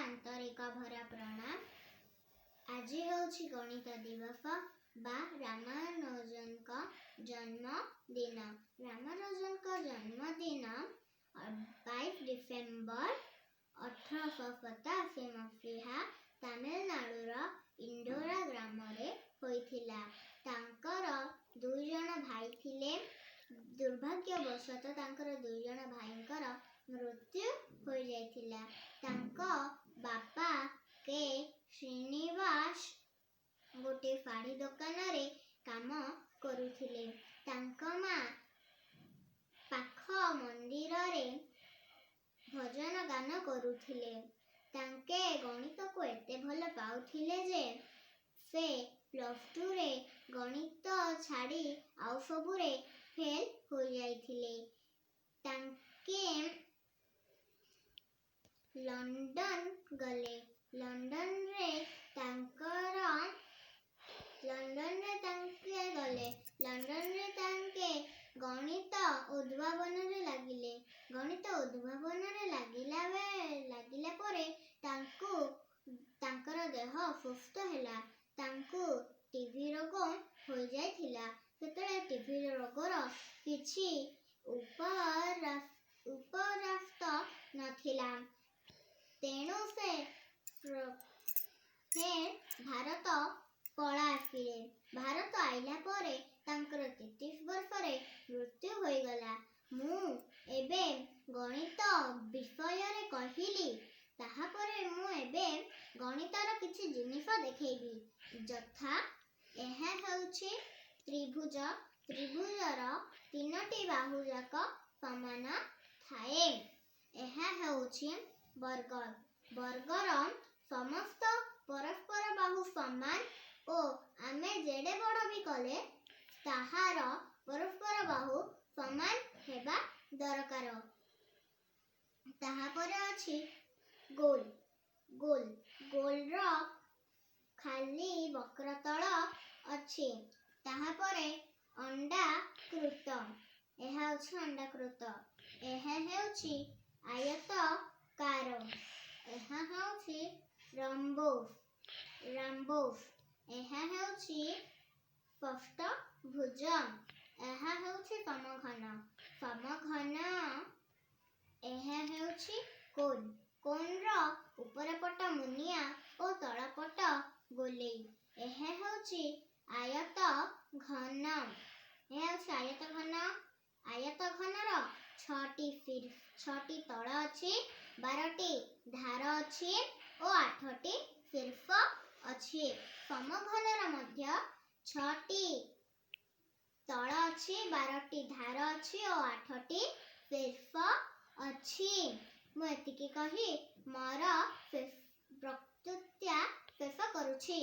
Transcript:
ଆନ୍ତରିକ ଭରା ପ୍ରଣାମ। ଆଜି ହେଉଛି ଗଣିତ ଦିବସ ବା ରାମାନୁଜନଙ୍କ ଜନ୍ମଦିନ। ରାମାନୁଜନଙ୍କ ଜନ୍ମଦିନ 22 ଡିସେମ୍ବର 1887 ମସିହା ତାମିଲନାଡ଼ୁର ଇଣ୍ଡୋରା ଗ୍ରାମରେ ହୋଇଥିଲା। ତାଙ୍କର 2 ଜଣ ଭାଇ ଥିଲେ। ଦୁର୍ଭାଗ୍ୟବଶତଃ ତାଙ୍କର 2 ଜଣ ଭାଇଙ୍କର ମୃତ୍ୟୁ ହୋଇଯାଇଥିଲା। ତାଙ୍କ ବାପା କେ ଶ୍ରୀନିବାସ ଗୋଟେ ଶାଢ଼ୀ ଦୋକାନରେ କାମ କରୁଥିଲେ। ତାଙ୍କ ମା ପାଖ ମନ୍ଦିରରେ ଭଜନ ଗାନ କରୁଥିଲେ। ତାଙ୍କେ ଗଣିତକୁ ଏତେ ଭଲ ପାଉଥିଲେ ଯେ ସେ +2ରେ ଗଣିତ ଛାଡ଼ି ଆଉ ସବୁରେ ଫେଲ୍ ହୋଇଯାଇଥିଲେ। ତାଙ୍କେ ଲଣ୍ଡନ ଗଲେ। ଲଣ୍ଡନରେ ତାଙ୍କେ ଗଲେ। ଲଣ୍ଡନରେ ତାଙ୍କେ ଗଣିତ ଉଦ୍ଭାବନରେ ଲାଗିଲେ। ଗଣିତ ଉଦ୍ଭାବନରେ ଲାଗିଲା ପରେ ତାଙ୍କୁ ତାଙ୍କର ଦେହ ଅସୁସ୍ଥ ହେଲା। ତାଙ୍କୁ ଟିବି ରୋଗ ହୋଇଯାଇଥିଲା। ସେତେବେଳେ ଟିବି ରୋଗର କିଛି ଉପରାସ୍ତ ନଥିଲା। ତେଣୁ ସେ ଫେର୍ ଭାରତ ପଳା ଆସିଲେ। ଭାରତ ଆଇଲା ପରେ ତାଙ୍କର 33 ବର୍ଷରେ ମୃତ୍ୟୁ ହୋଇଗଲା। ମୁଁ ଏବେ ଗଣିତ ବିଷୟରେ କହିଲି। ତାହାପରେ ମୁଁ ଏବେ ଗଣିତର କିଛି ଜିନିଷ ଦେଖେଇବି, ଯଥା ଏହା ହେଉଛି ତ୍ରିଭୁଜ। ତ୍ରିଭୁଜର ତିନୋଟି ବାହୁ ଯାକ ସମାନ ଥାଏ। ଏହା ହେଉଛି ବର୍ଗ। ବର୍ଗର ସମସ୍ତ ପରସ୍ପର ବାହୁ ସମାନ ଓ ଆମେ ଯେଡ଼େ ବଡ଼ ବି କଲେ ତାହାର ପରସ୍ପର ବାହୁ ସମାନ ହେବା ଦରକାର। ତାହାପରେ ଅଛି ଗୋଲ। ଗୋଲର ଖାଲି ବକ୍ରତଳ ଅଛି। ତାହାପରେ ଅଣ୍ଡାକୃତ। ଏହା ହେଉଛି ଅଣ୍ଡାକୃତ। ଏହା ହେଉଛି ଆୟତକାର। ଏହା ହେଉଛି ରାମ୍ବୋସ୍। ଏହା ହେଉଛି ଷଷ୍ଠଭୁଜ। ଏହା ହେଉଛି ସମଘନ। ଏହା ହେଉଛି କୋନ୍। କୋନ୍ର ଉପର ପଟ ମୁନିଆ ଓ ତଳ ପଟ ଗୋଲେଇ। ଏହା ହେଉଛି ଆୟତ ଘନ। ଏହା ହେଉଛି ଆୟତ ଘନ। ଆୟତ ଘନର ଛଅଟି ତଳ ଅଛି, 12ଟି ଧାର ଅଛି ଓ ଆଠଟି ଶୀର୍ଷ ଅଛି। ସମଘନର ମଧ୍ୟ ଛଅଟି ତଳ ଅଛି, 12ଟି ଧାର ଅଛି ଓ ଆଠଟି ଶୀର୍ଷ ଅଛି। ମୁଁ ଏତିକି କହି ମୋର ବକ୍ତୃତା ଶେଷ କରୁଛି।